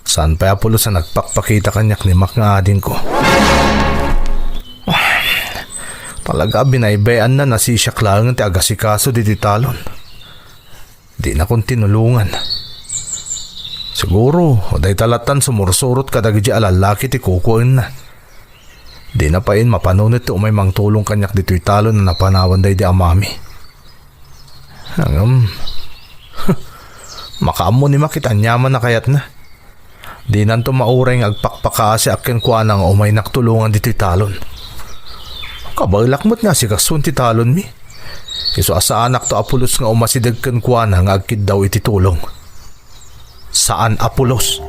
saan pay a pulos a nagpakpakita kaniak ni Mak nga adingko. Talaga a binaybay-anna a nasisiak laeng ti agasikaso ditoy talon. Dinakon tinulongan. Siguro, dayta lattan sumursurot kadagiti a lallaki ti kukuenna. Dina pay mapanunet ti umay mangtulong kaniak ditoy talon a napanawan daydi amami. Ngem, makaammo ni Mak iti aniaman a kayatna. Dinanto mauray nga agpakpakaasiak kenkuana nga umaynak tulongan ditoy talon. Kabaelak met nga asikasuon ti talonmi. Isu a saanakto a pulos nga umasideg kenkuana nga agkiddaw iti tulong. Saan a pulos.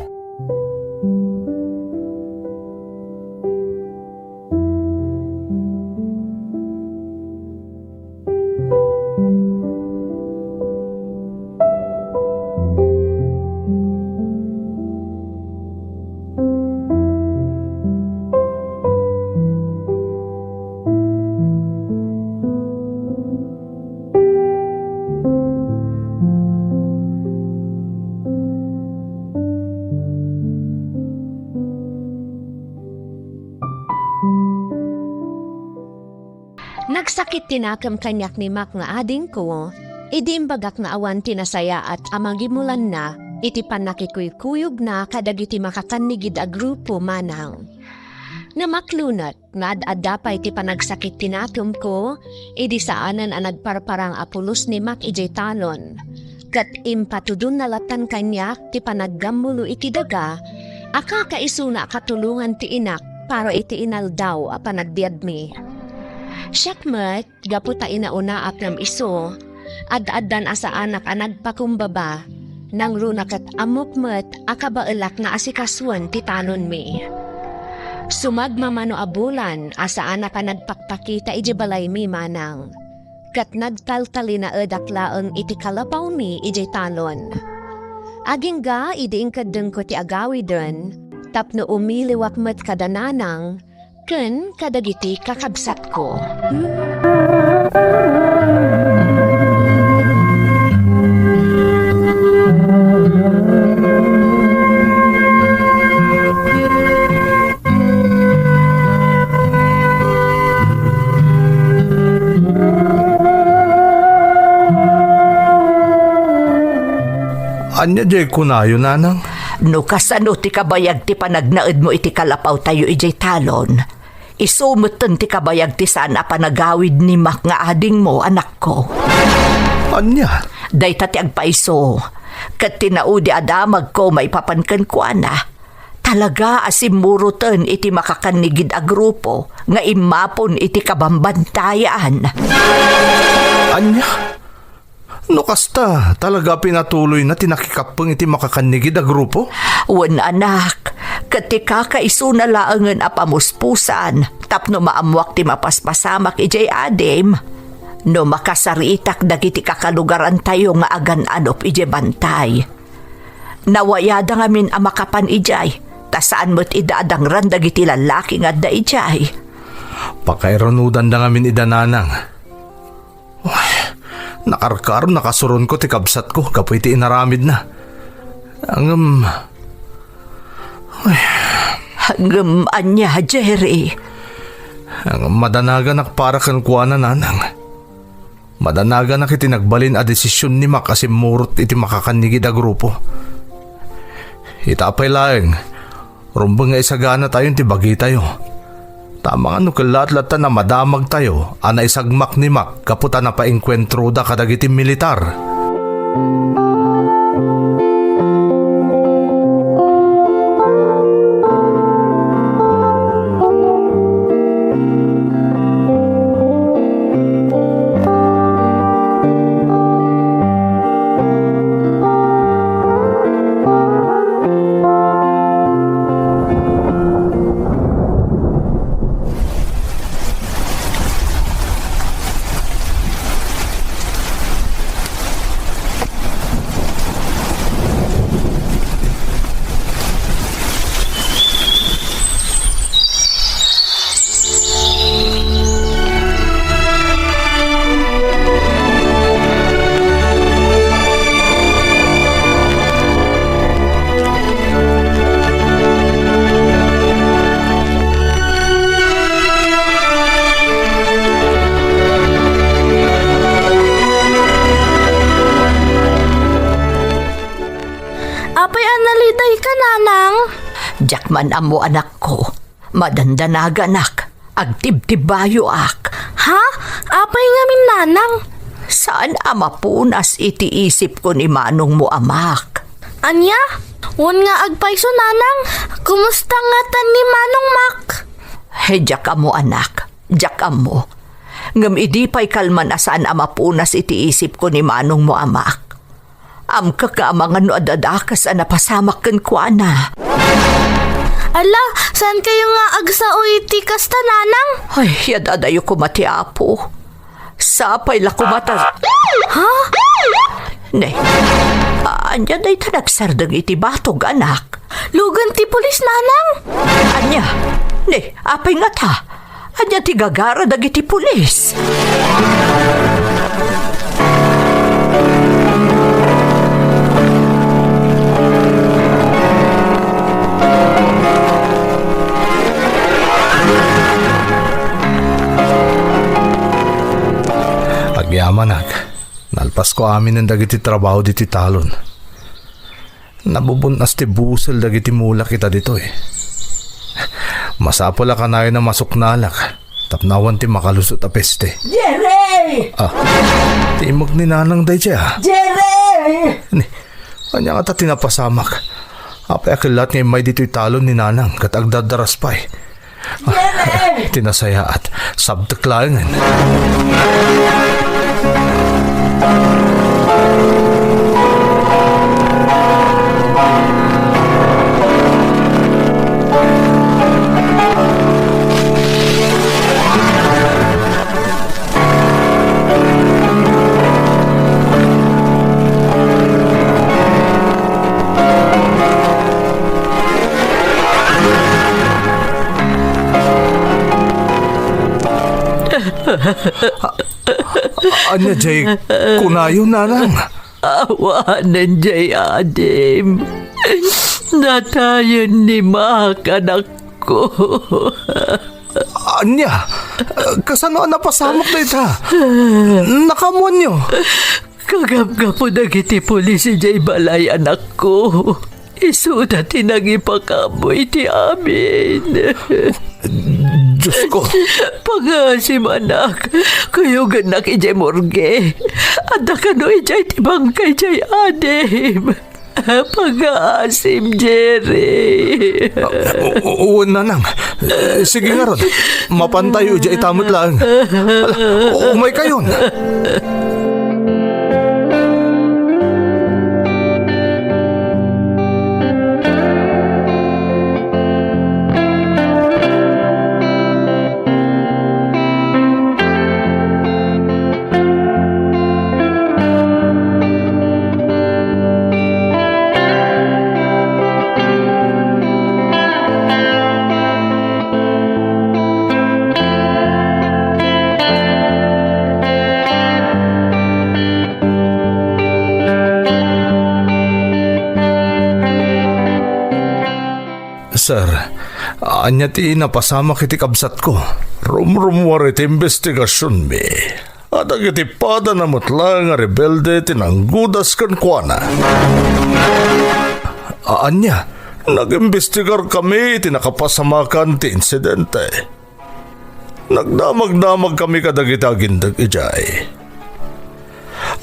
Nagsakit ti nakem kaniak ni Mac nga adingko, idi imbagak nga awan ti nasayaat a magimulanna iti pannakikuykuyogna kadagiti makakannigid a grupo manang. Namaklunot nga ad-adda pay ti panagsakit ti nakemko, idi saanen a nagparparang a pulos ni Mac idiay talon. Ket impatudonna lattan kaniak ti panaggammulo iti daga a kakaisuna a katulongan ti inak para iti inaldaw a panagbiagmi. Siak met, gapu ta inauna a pem isu, ad-addan a saanak a nagpakumbaba, nangruna ket ammok met a kabaelak nga asikasuen ti talonmi. Sumagmamano a bulan a saanak a nagpakpakita idiay balaymi manang. Ket nagtaltalinaedak laeng iti kalapawmi idiay talon. Agingga idi inkeddengko ti agawiden, tapno umiliwak met kada nanang ken kadagiti kakabsatko. Ania diay kunayo, nanang? No kasano ti kabayag ti panagnaedmo iti kalapawtayo idiay talon, isu metten ti kabayag ti saan a panagawid ni Mac nga adingmo, anakko. Ania? Dayta ti agpaiso, ket ti naudi a damagko maipapan kenkuana. Talaga a simmuroten iti makakannigid a grupo nga immapon iti kabambantayan. Ania? No kasta, talaga pinatuloyna ti nakikappeng iti makakannigid a grupo? Wen, anak, ket ti kakaisuna laengen a pamuspusan tapno maammoak ti mapaspasamak idiay adim. No makasaritak dagiti kakalugarantayo nga agan-anop idiay bantay. Nawayada ngamin a makapan idiay, ta saan met ida a dangran dagiti lallaki nga adda idiay. Pakairunodanda ngamin ida, nanang. Uy, nakarkaro, nakasuronko ti kabsatko gapu iti inaramidna. Ngem, uy. Ngem ania, Jerry? Ngem madanaganak para kenkuana, nanang. Madanaganak iti nagbalin a desisyon ni Mac a simmurot iti makakannigid a grupo. Ita pay laeng, rumbeng nga isaganatayon ti bagitayo. Ta amangan no kellaat latta a madamagtayo a naisagmak ni Mac gapu ta napaengkuentroda kadagiti militar. Apay a nalidayka, nanang? Diak man ammo, anakko. Madandanaganak. Agtibtibayoak. Ha? Apay ngamin, nanang? Saan a mapunas iti isipko ni manongmo a Mac. Ania? Wen nga agpayso, nanang. Kumusta ngatan ni Manong Mac? He, diak ammo, anak. Diak ammo. Ngem idi pay kalman a saan a mapunas iti isipko ni manongmo, amak, amkek nga amangan no adda dakes a napasamak kenkuana. Ala, saan kayo nga agsao iti kasta, Nanang? Ay, yad-adayo koma ti Apo. Sapay la koma ta... Ha? Ne, ania dayta nagsardeng iti batog, anak? Lugan ti pulis, Nanang. Ania? Ne, apay ngata? Ania ti gagara dagiti pulis? Agyamanak, nalpasko aminen dagiti trabaho ditoy talon. Nabubun-as ti busel dagiti mulak ita ditoy. Masapul a kanayon a masuknalak tapno awan ti makalusot a peste. Jerry! Ah, timek ni Nanang daydiay, ah. Jerry! Ni, ania ngata ti napasamak? Apay a kellat nga immay ditoy talon ni Nanang ket agdardaras pay? Iti nasayaat, sabtek laengen. Ania jay kunayo, Nanang? Awanen jay adim. Natayen ni Mak, anakko. Ania? Kasano a napasamak dayta? Nakaammoanyo? Kagapgapo dagiti pulis idiay balay, anakko. Isuda ti nangipakaammo iti amin. Diosko. Pangaasim, anak. Kuyogennak idiay morgue. Adda kano idiay ti bangkay jay adim. Pangaasim, Jerry. Ah, u-, u-, wen, Nanang. Eh, sige ngarud. Mapantayo idiay ita met laeng. Ala, umaykayon. Sir, ania ti napasamak iti kabsatko? Rumrummuar iti imbestigasionmi a dagiti padana met laeng a rebelde ti nanggudas kenkuana. A-, ania? Nag-imbestigarkami iti nakapasamakan ti insidente. Nagdamagdamagkami kadagiti agindeg idiay.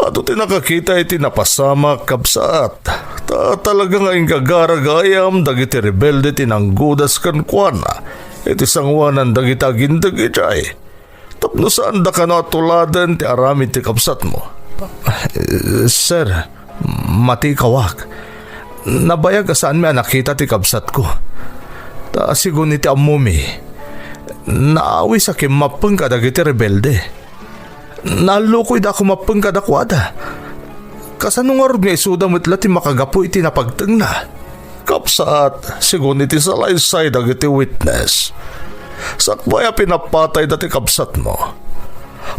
Adu ti nakakita iti napasamak, kabsat, ta talaga nga inggagara gayam dagiti rebelde ti nanggudas kenkuana iti sangoanan dagiti agindeg idiay. Tapno saanda kano a tuladen ti aramid ti kabsatmo. Eh, sir, matikawak. Nabayag a saanmi a nakita ti kabsatko. Ta sigun iti ammomi, naawis a kimmappeng kadagiti rebelde. Naallukoyda a kumappeng kadakuada. Kasano ngarud nga isuda met la ti makagapu iti napagtengna? Kabsat, sigun iti salaysay dagiti witness, sakbay a pinapatayda ti kabsatmo,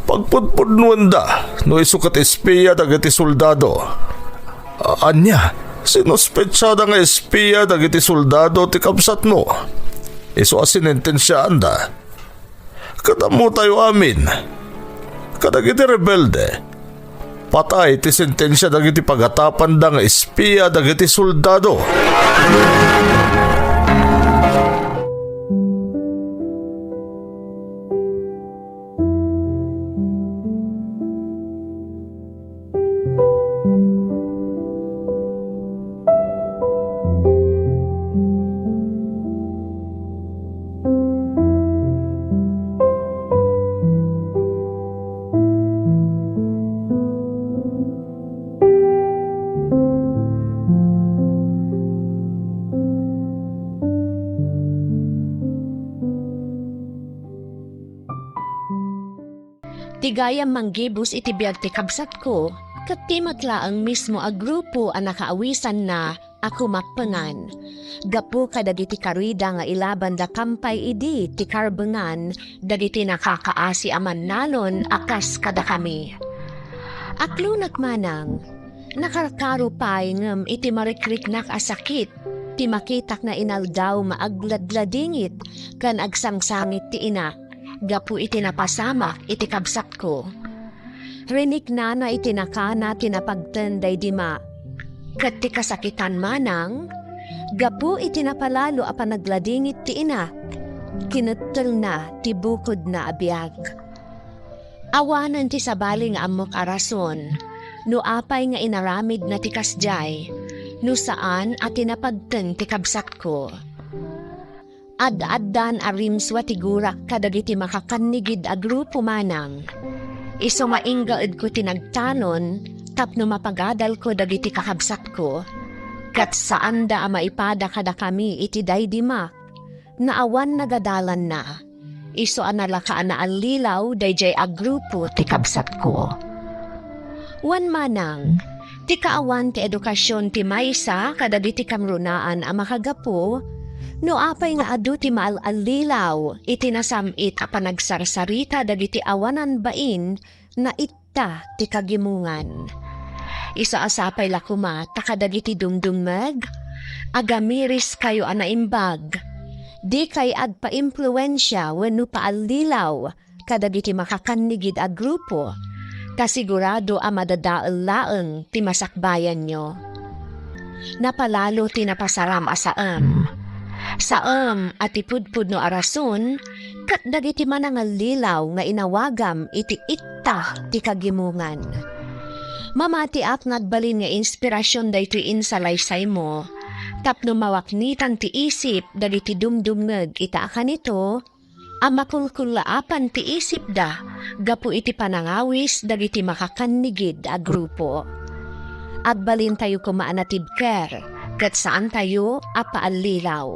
pagpudpudnoenda no isu ket espia dagiti soldado. A-, ania? Sinuspetsada nga espia dagiti soldado ti kabsatmo. Isu a sinentensiaanda. Ket ammotayo amin, kadagiti rebelde, patay ti sentensia dagiti pagatapanda nga espia dagiti soldado. Gayam manggibus iti biag ti kabsatko, ket ti met laeng mismo a grupo a nakaawisanna a kumappengan. Gapu kadagiti karida nga ilabanda kampay idi ti karbengan dagiti nakakaasi a mannalon a kas kadakami. Aklonak manang, nakarkaro pay ngem iti marikriknak a sakit ti makitak nga inaldaw nga agladladingit ken agsangsangit ti inak gapu iti napasamak iti kabsatko. Riniknana iti nakana ti napagten daydi ma. Ket ti kasakitan manang, gapu iti napalalo a panagladingit ti ina, kinettelna ti bukodna a biag. Awanen ti sabali nga ammok a rason no apay nga inaramidna ti kasdiay, no saan a ti napagten ti kabsatko. Ad-addan a rimsua ti gurak kadagiti makakannigid a grupo manang. Isu nga inggaedko ti nagtanon tapno mapagadalko dagiti kakabsatko, ket saanda a maipada kadakami iti daydi mak nga awan nagadalanna. Isu a nalaka a naallilaw daydiay a grupo ti kabsatko. Wen manang, ti kaawan ti edukasion ti maysa kadagiti kangrunaan a makagapu, no apay nga adu ti maal-allilaw iti nasam-it a panagsarsarita dagiti awanan bain nga itta ti kagimongan. Isu a sapay la koma ta kadagiti dumdumngeg, agamiris kayo a naimbag. Dikay agpaimpluensia wenno paallilaw kadagiti makakannigid a grupo, ta sigurado a madadael laeng ti masakbayanyo. Napalalo ti napasaram a saem. Saem a ti pudpudno a rason ket dagiti manangallilaw nga inawagam iti itta ti kagimongan. Mamatiak nga agbalin nga inspirasion daytoy insalaysaymo tapno mawaknitan ti isip dagiti dumdumngeg ita a kanito a makulkullaapan ti isipda gapu iti panangawis dagiti makakannigid a grupo. Agbalintayo koma a natibker ket saantayo a paallilaw.